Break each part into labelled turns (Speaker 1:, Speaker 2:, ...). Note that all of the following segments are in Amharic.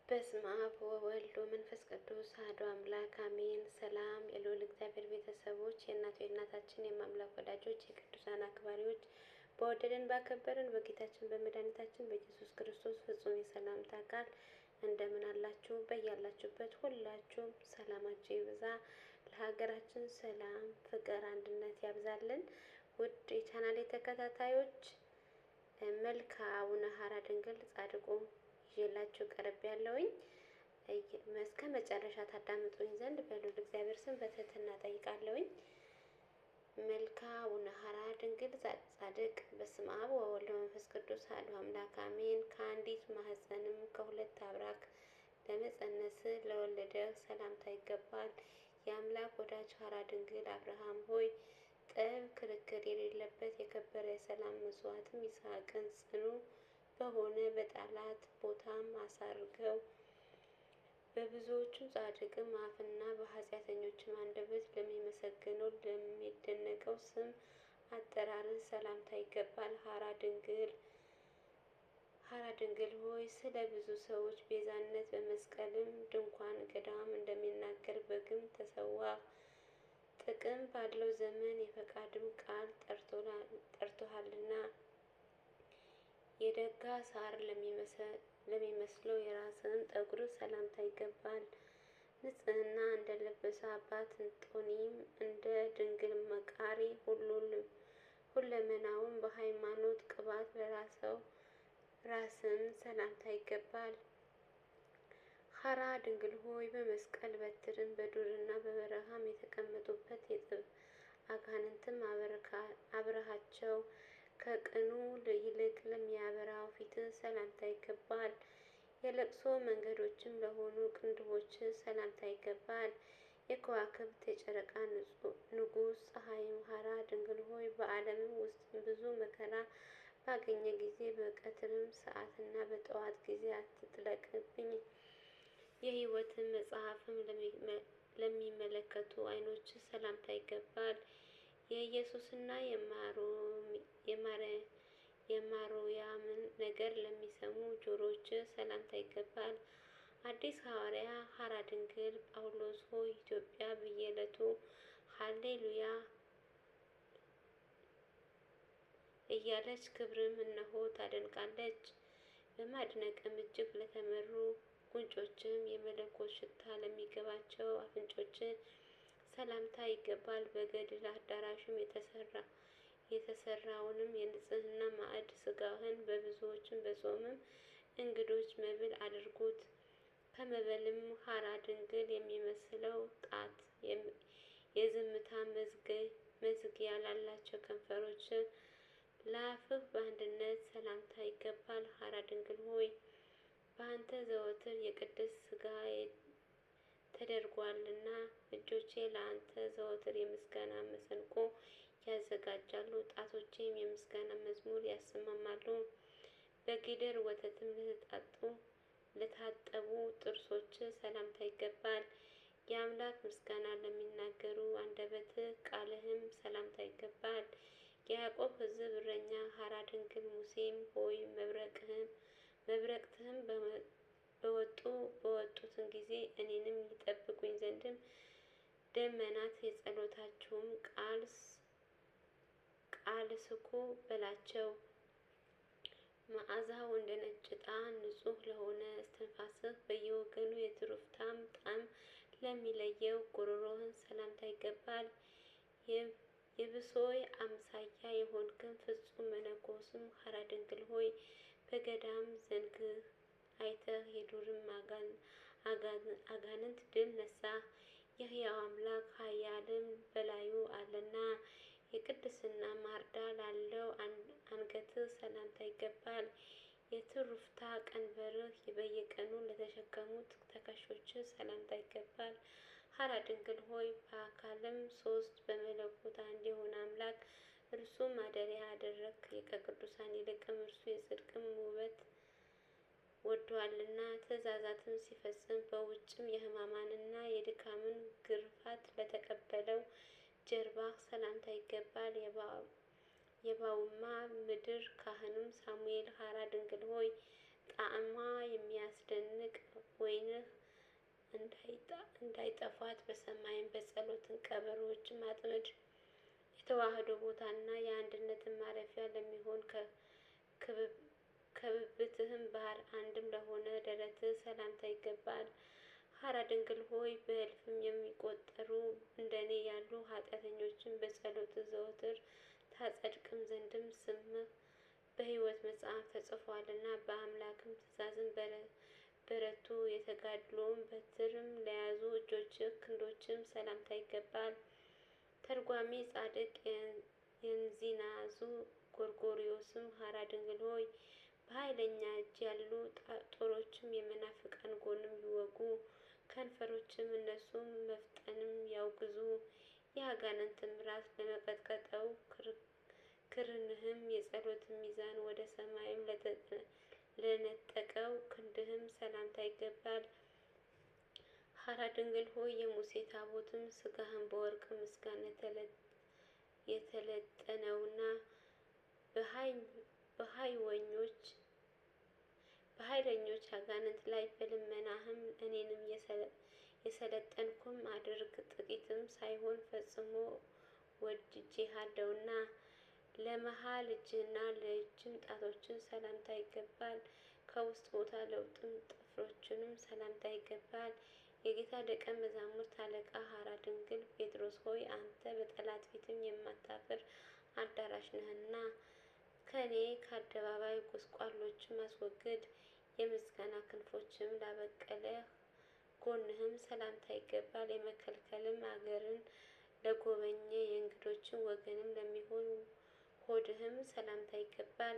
Speaker 1: በስመ አብ ወወልድ ወመንፈስ ቅዱስ አሐዱ አምላክ አሜን። ሰላም የልዑል እግዚአብሔር ቤተሰቦች፣ የእናቱ የእናታችን የማምላክ ወዳጆች፣ የቅዱሳን አክባሪዎች፣ በወደደን ባከበረን በጌታችን በመድኃኒታችን በኢየሱስ ክርስቶስ ፍጹም የሰላምታ ቃል እንደምን አላችሁ? በያላችሁበት ሁላችሁም ሰላማችሁ ይብዛ። ለሀገራችን ሰላም፣ ፍቅር፣ አንድነት ያብዛልን። ውድ የቻናሌ ተከታታዮች፣ መልክአ አቡነ ሀራ ድንግል ጻድቁ ይዤላችሁ ቀርብ ያለውኝ እስከ መጨረሻ ታዳምጡኝ ዘንድ በልዑል እግዚአብሔር ስም በትህትና ጠይቃለሁኝ። መልክአ አቡነ ሀራ ድንግል ጻድቅ። በስመ አብ ወወልድ ወመንፈስ ቅዱስ አሐዱ አምላክ አሜን። ከአንዲት ማኅፀንም ከሁለት አብራክ ለመጸነስ ለወለደህ ሰላምታ ይገባል። የአምላክ ወዳጅ ሀራ ድንግል አብርሃም ሆይ፣ ጠብ ክርክር የሌለበት የከበረ የሰላም መስዋዕትም ይስሐቅን ጽኑ በሆነ በጠላት ቦታም አሳርገው። በብዙዎቹም ጻድቅም አፍና በኃጢአተኞችም አንደበት ለሚመሰገነው ለሚደነቀው ስም አጠራርን ሰላምታ ይገባል። ሀራ ድንግል ሆይ፣ ስለ ብዙ ሰዎች ቤዛነት በመስቀልም ድንኳን ገዳም እንደሚናገር በግም ተሰዋ። ጥቅም ባለው ዘመን የፈቃድም ቃል ጠርቶሃልና። የደጋ ሳር ለሚመስለው የራስህም ጠጉር ሰላምታ ይገባል። ንጽሕና እንደለበሰ አባት እንጦኒም እንደ ድንግል መቃሪ ሁለመናውን በሃይማኖት ቅባት ለራሰው ራስን ሰላምታ ይገባል። ሀራ ድንግል ሆይ፣ በመስቀል በትርም በዱርና በበረሃም የተቀመጡበት የጥብ አጋንንትም አብረሃቸው። ከቅኑ ይልቅ ለሚያበራው ፊት ሰላምታ ይገባል። የለቅሶ መንገዶችም ለሆኑ ቅንድቦች ሰላምታ ይገባል። የከዋክብት የጨረቃ ንጉሥ ፀሐይም ሀራ ድንግል ሆይ፣ በዓለምም ውስጥ ብዙ መከራ ባገኘ ጊዜ በቀትርም ሰዓትና በጠዋት ጊዜ አትጥለቅብኝ። የሕይወትን መጽሐፍም ለሚመለከቱ ዓይኖች ሰላምታ ይገባል። የኢየሱስና የማርያምን ነገር ለሚሰሙ ጆሮዎች ሰላምታ ይገባል። አዲስ ሐዋርያ ሀራ ድንግል ጳውሎስ ሆይ፣ ኢትዮጵያ በየዕለቱ ሃሌሉያ እያለች ክብርም እነሆ ታደንቃለች። በማድነቅም እጅግ ለተመሩ ጉንጮችም የመለኮት ሽታ ለሚገባቸው አፍንጮች ሰላምታ ይገባል። በገድል አዳራሽም የተሰራውንም የንጽሕና ማዕድ ስጋህን በብዙዎችም በጾምም እንግዶች መብል አድርጉት። ከመበልም ሀራ ድንግል የሚመስለው ጣት የዝምታ መዝጊያ ላላቸው ከንፈሮች ለአፍህ በአንድነት ሰላምታ ይገባል። ሀራ ድንግል ሆይ፣ በአንተ ዘወትር የቅድስት ሥጋ ተደርጓልና እጆቼ ለአንተ ዘወትር የምስጋና መሰንቆ ያዘጋጃሉ፣ ጣቶቼም የምስጋና መዝሙር ያሰማማሉ። በጊደር ወተትም ለታጠቡ ጥርሶች ሰላምታ ይገባል። የአምላክ ምስጋና ለሚናገሩ አንደበት ቃልህም ሰላምታ ይገባል። የያዕቆብ ሕዝብ እረኛ ሀራ ድንግል ሙሴም ሆይ፣ መብረቅትህም በወጡ በወጡትን ጊዜ እኔንም ይጠብቁኝ ዘንድም ደመናት የጸሎታቸውም ቃል ስኩ በላቸው። መዓዛው እንደ ነጭ ዕጣን ንጹሕ ለሆነ እስትንፋስህ በየወገኑ የትሩፋትም ጣዕም ለሚለየው ጉሮሮህን ሰላምታ ይገባል። የብሶይ አምሳያ የሆንክን ፍጹም መነኮስም ሀራ ድንግል ሆይ፣ በገዳም ዘንግህ አይተህ የዱርም አጋንንት ድል ነሳህ። የሕያው አምላክ ኃያልም በላዩ አለና። የቅድስና ማርዳ ላለው አንገትህ ሰላምታ ይገባል። የትሩፍታ ቀንበርህ በየቀኑ ለተሸከሙት ትከሻዎች ሰላምታ ይገባል። ሀራ ድንግል ሆይ፣ በአካልም ሶስት በመለኮት አንድ የሆነ አምላክ እርሱ ማደሪያ አደረግክ። ከቅዱሳን ይልቅም እርሱ የጽድቅም ውበት ወዷልና ትእዛዛትም ሲፈጽም በውጭም የሕማማንና የድካምን ግርፋት ለተቀበለው ጀርባህ ሰላምታ ይገባል። የባውማ ምድር ካህኑም ሳሙኤል ሀራ ድንግል ሆይ፣ ጣዕሟ የሚያስደንቅ ላኳት። በሰማይም በጸሎትን ቀበሮዎችም አጥምድ። የተዋህዶ ቦታና የአንድነትን ማረፊያ ለሚሆን ከብብትህም ባህር አንድም ለሆነ ደረትህ ሰላምታ ይገባል። ሐራ ድንግል ሆይ በእልፍም የሚቆጠሩ እንደኔ ያሉ ኃጢአተኞችን በጸሎት ዘወትር ታጸድቅም ዘንድም ስምህ በሕይወት መጽሐፍ ተጽፏልና። በአምላክም ትእዛዝም በረቱ። የተጋድሎውን በትርም ለያዙ እጆችህ ክንዶችም ሰላምታ ይገባል። ተርጓሚ ጻድቅ የንዚናዙ ጎርጎርዮስም ሐራ ድንግል ሆይ በኃይለኛ እጅ ያሉ ጦሮችም የመናፍቃን ጎንም ይወጉ፣ ከንፈሮችም እነሱም መፍጠንም ያውግዙ። የአጋንንትም ራስ ለመቀጥቀጠው ክርንህም የጸሎት ሚዛን ወደ ሰማይም ለነጠቀው ክንድህም ሰላምታ ይገባል። ሐራ ድንግል ሆይ የሙሴ ታቦትም ስጋህን በወርቅ ምስጋና የተለጠነውና በኃይለኞች አጋንንት ላይ በልመናህም እኔንም የሰለጠንኩም አድርግ። ጥቂትም ሳይሆን ፈጽሞ ወድጄሃለሁና። ለመሃል እጅህና ለእጅም ጣቶችን ሰላምታ ይገባል። ከውስጥ ቦታ ለውጥም ጥፍሮችንም ሰላምታ ይገባል። የጌታ ደቀ መዛሙርት አለቃ ሐራ ድንግል ጴጥሮስ ሆይ አንተ በጠላት ፊትም የማታፍር አዳራሽ ነህና ከእኔ ከአደባባይ ጎስቋሎችም አስወግድ። የምስጋና ክንፎችም ላበቀለ ጎንህም ሰላምታ ይገባል። የመከልከልም አገርን ለጎበኘ የእንግዶችን ወገንም ለሚሆን ሆድህም ሰላምታ ይገባል።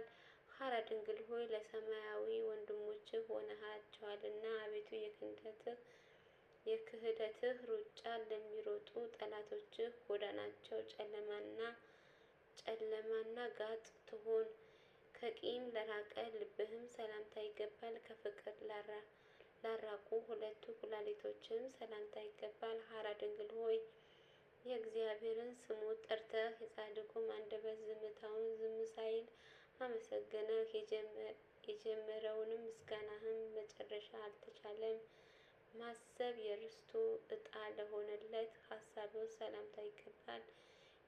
Speaker 1: ሐራ ድንግል ሆይ ለሰማያዊ ወንድሞችህ ሆነሃቸዋልና አቤቱ የክህደትህ ሩጫ ለሚሮጡ ጠላቶችህ ጎዳናቸው ጨለማና ጋጥ ትሆን። ከቂም ለራቀ ልብህም ሰላምታ ይገባል። ከፍቅር ላራቁ ሁለቱ ኩላሊቶችም ሰላምታ ይገባል። ሐራ ድንግል ሆይ የእግዚአብሔርን ስሙ ጠርተህ የጻድቁም አንደበት ዝምታውን ዝም ሳይል አመሰገነህ። የጀመረውንም ምስጋናህም መጨረሻ አልተቻለም። ማሰብ የርስቱ ዕጣ ለሆነለት ሀሳብህ ሰላምታ ይገባል።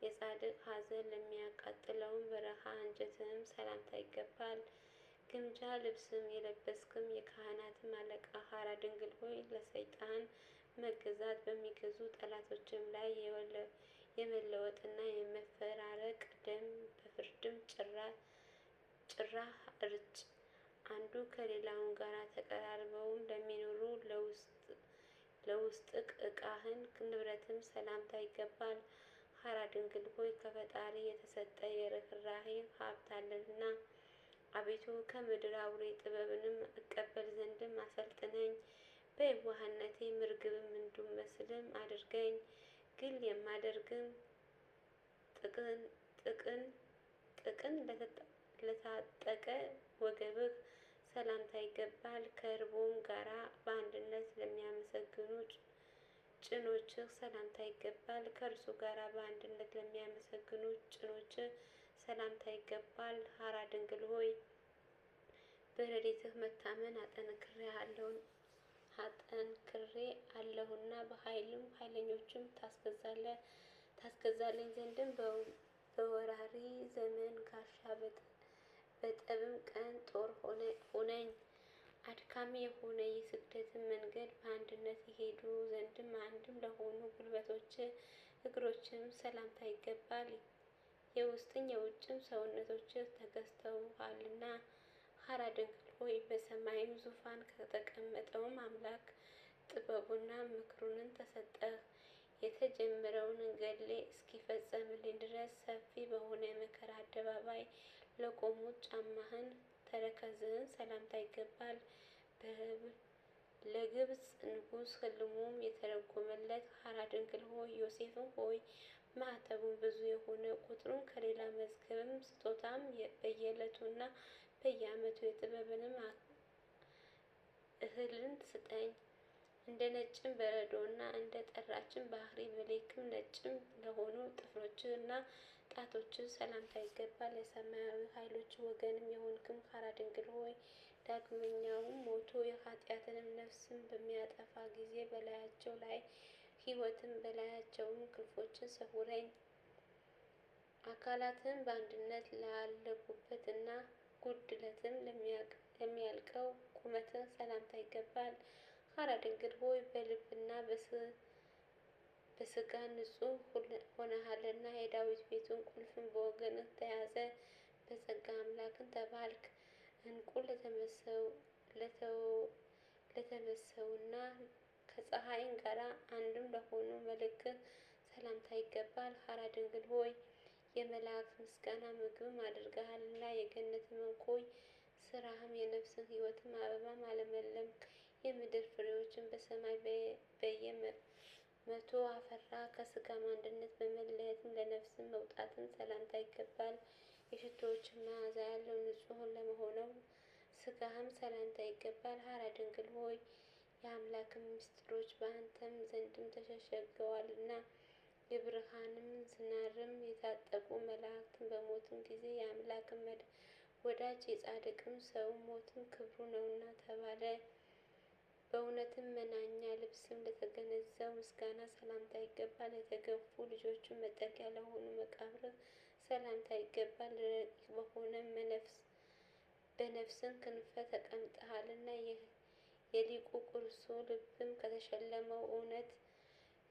Speaker 1: የጻድቅ ሐዘን ለሚያቃጥለውም በረሃ አንጀትህም ሰላምታ ይገባል። ግምጃ ልብስም የለበስክም የካህናትም አለቃ ሐራ ድንግል ሆይ ለሰይጣን መገዛት በሚገዙ ጠላቶችም ላይ የመለወጥና የመፈራረቅ ደም በፍርድም ጭራህ እርጭ። አንዱ ከሌላውን ጋር ተቀራርበውም ለሚኖሩ ለውስጥ ዕቃህን ንብረትም ሰላምታ ይገባል። ሐራ ድንግል ሆይ ከፈጣሪ የተሰጠ የርኅራኄ ሀብት አለና አቤቱ ከምድር አውሬ ጥበብንም እቀበል ዘንድም አሰልጥነኝ። በየዋህነቴ ምርግብም እንድመስልም አድርገኝ። ግል የማደርግም ጥቅን ጥቅን ለታጠቀ ወገብህ ሰላምታ ይገባል። ከእርቦም ጋራ በአንድነት ለሚያመሰግኑ ጭኖችህ ሰላምታ ይገባል። ከእርሱ ጋራ በአንድነት ለሚያመሰግኑ ጭኖችህ ሰላምታ ይገባል። ሐራ ድንግል ሆይ በረድኤትህ መታመን አጠንክሬ አለሁና በኃይልም ኃይለኞችም ታስገዛለኝ ዘንድም በወራሪ ዘመን ጋሻ በጠብም ቀን ጦር ሆነኝ። አድካሚ የሆነ የስግደትን መንገድ በአንድነት ይሄዱ ዘንድም አንድም ለሆኑ ጉልበቶች እግሮችም ሰላምታ ይገባል። የውስጥን የውጭም ሰውነቶችህ ተገዝተውሃልና። ሐራ ድንግል ሆይ በሰማይም ዙፋን ከተቀመጠውም አምላክ ጥበቡና ምክሩንን ተሰጠህ። የተጀመረውን ገድሌ እስኪፈጸምልኝ ድረስ ሰፊ በሆነ የመከራ አደባባይ ለቆሙት ጫማህን ተረከዝህን ሰላምታ ይገባል። ለግብፅ ንጉሥ ሕልሙም የተረጎመለት ሐራ ድንግል ሆይ ዮሴፍም ሆይ ማዕተቡን ብዙ የሆነ ቁጥሩን ከሌላ መዝገብም ስጦታም በየዕለቱና በየዓመቱ የጥበብንም እህልን ስጠኝ። እንደ ነጭም በረዶና እንደ ጠራችም ባህሪ በሌክም ነጭም ለሆኑ ጥፍሮችህ እና ጣቶችህ ሰላምታ ይገባል። የሰማያዊ ኃይሎች ወገንም የሆንክም ሐራ ድንግል ሆይ ዳግመኛውም ሞቶ የኃጢአትንም ነፍስን በሚያጠፋ ጊዜ በላያቸው ላይ ሕይወትን በላያቸውም ክንፎችን ሰውረኝ። አካላትን በአንድነት ላለቡበት እና ጉድለትም ለሚያልቀው ቁመትህ ሰላምታ ይገባል። ሐራ ድንግል ሆይ በልብና በስጋ ንጹሕ ሆነሃልና የዳዊት ቤቱን ቁልፍን በወገንህ ተያዘ። በጸጋ አምላክን ተባልክ። እንቁ ለተመሰውና ከፀሐይን ጋር አንድም ለሆኑ መልክህ ሰላምታ ይገባል። ሐራ ድንግል ሆይ የመላእክት ምስጋና ምግብም አድርገሃልና የገነት እንኮይ ስራህም የነፍስን ሕይወትም አበባም አለመለምክ። የምድር ፍሬዎችን በሰማይ በየመቶ አፈራ። ከስጋም አንድነት በመለየትም ለነፍስም መውጣትም ሰላምታ ይገባል። የሽቶዎችን መዓዛ ያለው ንጹሕ ለመሆነው ስጋህም ሰላምታ ይገባል። ሐራ ድንግል ሆይ የአምላክም ምስጢሮች በአንተም ዘንድም ተሸሸገዋልና የብርሃንም ዝናርም የታጠቁ መላእክትን በሞትም ጊዜ የአምላክም ወዳጅ የጻድቅም ሰው ሞትም ክብሩ ነውና ተባለ። በእውነትም መናኛ ልብስም ለተገነዘው ምስጋና ሰላምታ ይገባል። የተገፉ ልጆቹን መጠጊያ ለሆኑ መቃብር ሰላምታ ይገባል። ረቂቅ በሆነ በነፍስም ክንፈ ተቀምጠሃልና የሊቁ ቁርሶ ልብም ከተሸለመው እውነት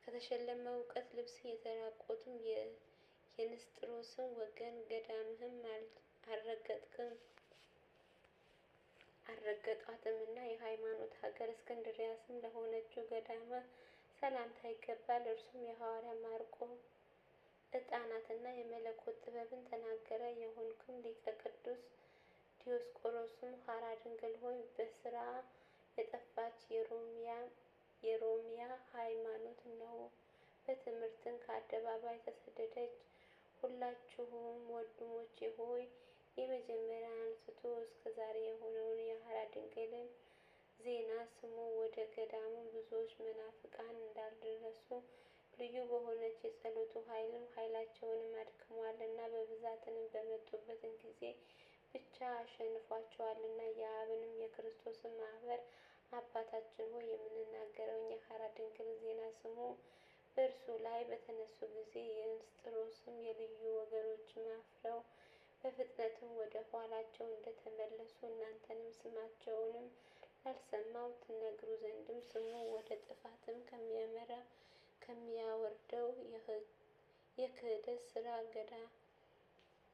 Speaker 1: ከተሸለመው እውቀት ልብስ የተራቆቱም የንስጥሮስን ወገን ገዳምህም አልረገጥክም አልረገጧትምና የሃይማኖት ሀገር እስክንድርያ ስም ለሆነችው ገዳምህ ሰላምታ ይገባል። እርሱም የሐዋርያ ማርቆስ ዕጣ ናትና የመለኮት ጥበብን ተናገረ። የሆንክም ሊቀ ቅዱስ ዲዮስቆሮስም ሐራ ድንግል ሆይ በስራ የጠፋች የሮሚያ ሃይማኖት ነው። በትምህርትን ከአደባባይ ተሰደደች። ሁላችሁም ወንድሞቼ ሆይ የመጀመሪያ አንስቶ እስከ ዛሬ የሆነውን የሐራ ድንግልን ዜና ስሙ። ወደ ገዳሙ ብዙዎች መናፍቃን እንዳልደረሱ ልዩ በሆነች የጸሎቱ ኃይልም ኃይላቸውንም አድክሟልና በብዛትንም በመጡበትን ጊዜ ብቻ አሸንፏቸዋልና። የአብንም የክርስቶስን ማህበር አባታችን ሆይ የምንናገረውን የሐራ ድንግል ዜና ስሙ። በእርሱ ላይ በተነሱ ጊዜ የንስጥሮስም የልዩ ወገኖች አፍረው በፍጥነትም ወደ ኋላቸው እንደተመለሱ እናንተንም ስማቸውንም ላልሰማው ትነግሩ ዘንድም ስሙ። ወደ ጥፋትም ከሚያመራ ከሚያወርደው የክህደት ስራ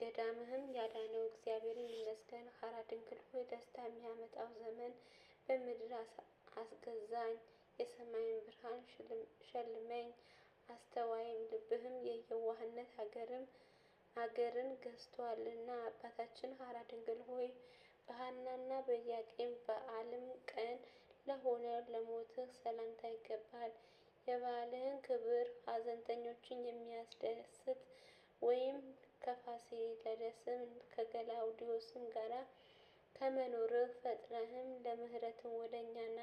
Speaker 1: ገዳምህም ያዳነው እግዚአብሔርን ይመስገን። ሐራ ድንግል ሆይ ደስታ የሚያመጣው ዘመን በምድር አስገዛኝ። የሰማይን ብርሃን ሸልመኝ። አስተዋይም ልብህም የየዋህነት ሀገርም አገርን ገዝቷልና። አባታችን ሐራ ድንግል ሆይ በሐናና በኢያቄም በዓልም ቀን ለሆነ ለሞትህ ሰላምታ ይገባል። የበዓልህን ክብር ሐዘንተኞችን የሚያስደስት ወይም ከፋሲለደስም ከገላውዲዮስም ጋራ ከመኖርህ ፈጥነህም ለምህረትም ወደ እኛ ና።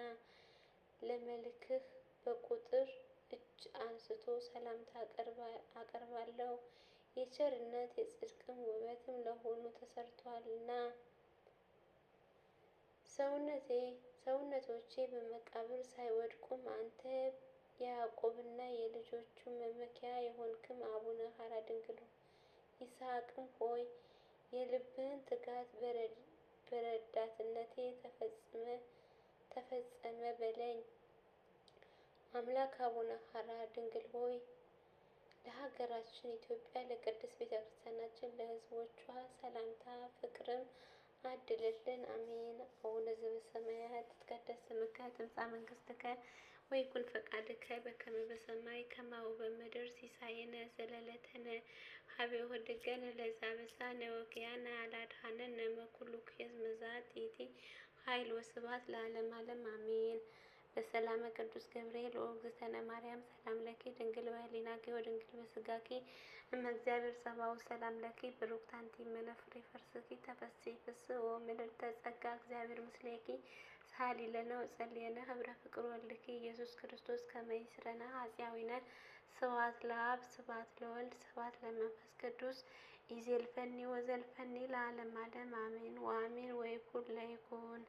Speaker 1: ለመልክህ በቁጥር እጅ አንስቶ ሰላምታ አቀርባለሁ። የቸርነት የጽድቅም ውበትም ለሆኑ ተሰርቷልና። ሰውነቴ ሰውነቶቼ በመቃብር ሳይወድቁም አንተ የያዕቆብና የልጆቹ መመኪያ የሆንክም አቡነ ሐራ ድንግል ይስሐቅም ሆይ የልብህን ትጋት በረዳትነቴ ተፈጸመ በለኝ። አምላክ አቡነ ሐራ ድንግል ሆይ ለሀገራችን ኢትዮጵያ ለቅድስት ቤተ ክርስቲያናችን ለሕዝቦቿ ሰላምታ ፍቅርም አድልልን። አሜን። አቡነ ዘበሰማያት ይትቀደስ ስምከ ትምጻእ መንግስትከ ወይኩን ፈቃድከ በከመ በሰማይ ከማሁ በምድር ሲሳየነ ዘለለዕለትነ ሀበ ወኅድገነ ለዘአበሳነ ወኪያነ አላድኀነነ እምኩሉ ኩየዝ መዛት ይእቲ ኃይል ወስብሐት ለዓለመ ዓለም አሜን። በሰላመ ቅዱስ ገብርኤል ወእግዝእትነ ማርያም ሰላም ለኪ ድንግል በኅሊናኪ ወድንግል በሥጋኪ እመ እግዚአብሔር ጸባኦት ሰላም ለኪ ብሩክት አንቲ እምነፍሬ ፈርስኪ ተፈሥሒ ፍስሕ ወምልዕተ ጸጋ እግዚአብሔር ምስሌኪ ሰአሊ ለነ ወጸልየነ ኅብረ ፍቅር ወልድኪ ኢየሱስ ክርስቶስ ከመ ይስረነ ኃጢአዊነ። ስብሐት ለአብ ስብሐት ለወልድ ስብሐት ለመንፈስ ቅዱስ ኢዜልፈኒ ወዘልፈኒ ለዓለመ ዓለም አሜን ወአሜን ወይኩን ለይኩን።